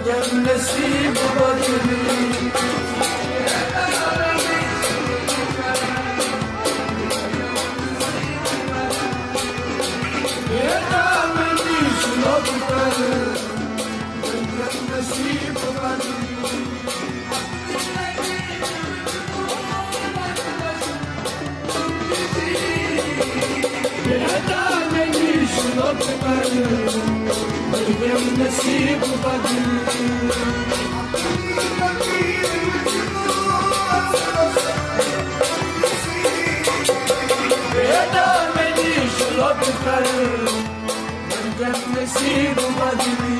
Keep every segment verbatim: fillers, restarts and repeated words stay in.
نصیب بدلی۔ بیٹا میں نصیب بدلی۔ بیٹا میں نصیب بدلی۔ بیٹا میں نصیب بدلی۔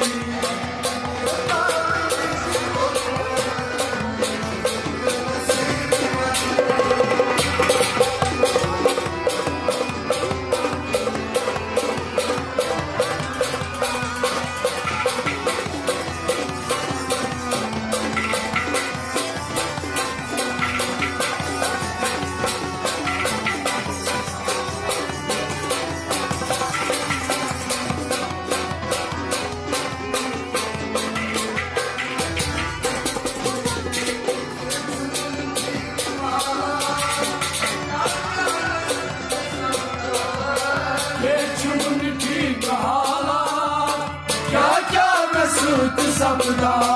کیٛاہ کیٛاہ مےٚ سۭتۍ سپداو۔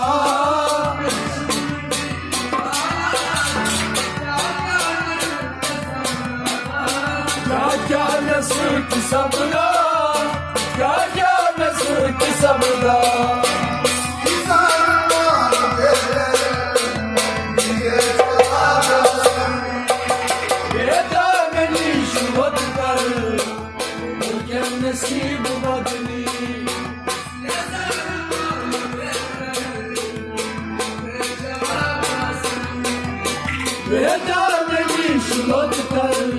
کیٛاہ کیٛاہ مےٚ سۭتۍ سپداو۔ کیٛاہ کیٛاہ مےٚ سۭتۍ سپداو۔ بیٹا مےٚ نِش ووت کر، وٕنکٮ۪ن نصیٖب بدلی۔ بیٹا مےٚ نِش لوٚت کر،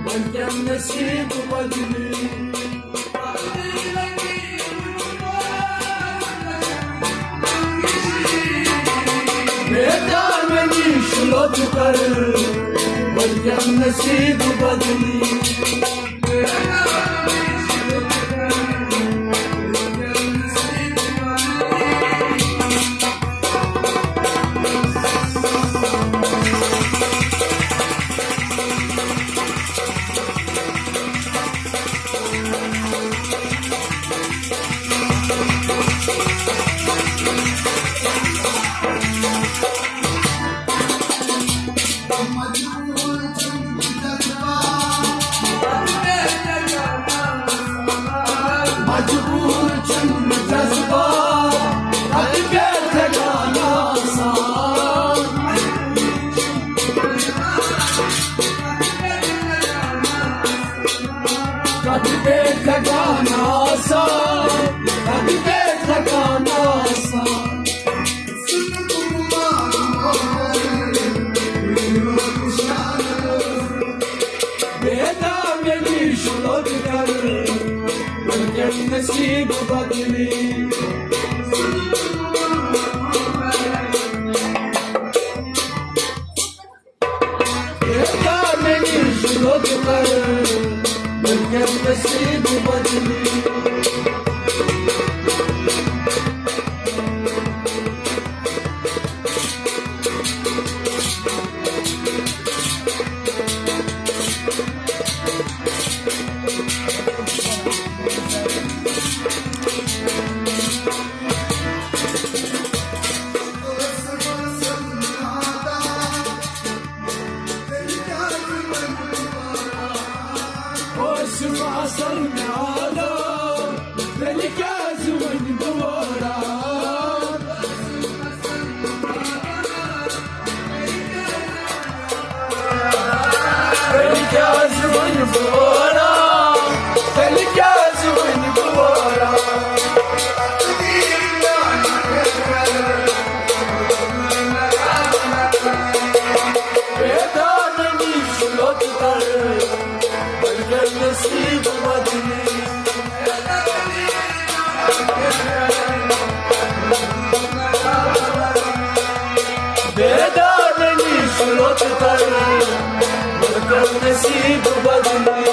وٕنکٮ۪ن نصیٖب بدلی۔ بیٹا مےٚ نِش لوٚت کر، وٕنکٮ۪ن نصیٖب بدلی۔ مجبور چھُنہٕ جذبہ، تَتہِ پٮ۪ٹھ ٹھکان آسان۔ تَتہِ پٮ۪ٹھ ٹھکان آسان، تَتہِ پٮ۪ٹھ ٹھکان آسان۔ بیٹا مےٚ نِش لوٚت کر، وٕنکٮ۪ن نصیٖب بدلی۔ بیٹا مےٚ نِش لوٚت کر، وٕنکٮ۪ن نصیٖب بدلی۔ اوس باسان مےٚ عذاب، تیٚلہِ کیٛازِ وۄنۍ دوبارٕ؟ تیٚلہِ کیٛازِ وۄنۍ دوبارٕ؟ تیٚلہِ کیٛازِ وۄنۍ دوبارٕ؟ بیٹا مےٚ نِش لوٚت کر، وۄنۍ کر نصیٖب بدلی۔ بیٹا مےٚ نِش لوٚت کر، وۄنۍ کر نصیٖب بدلی۔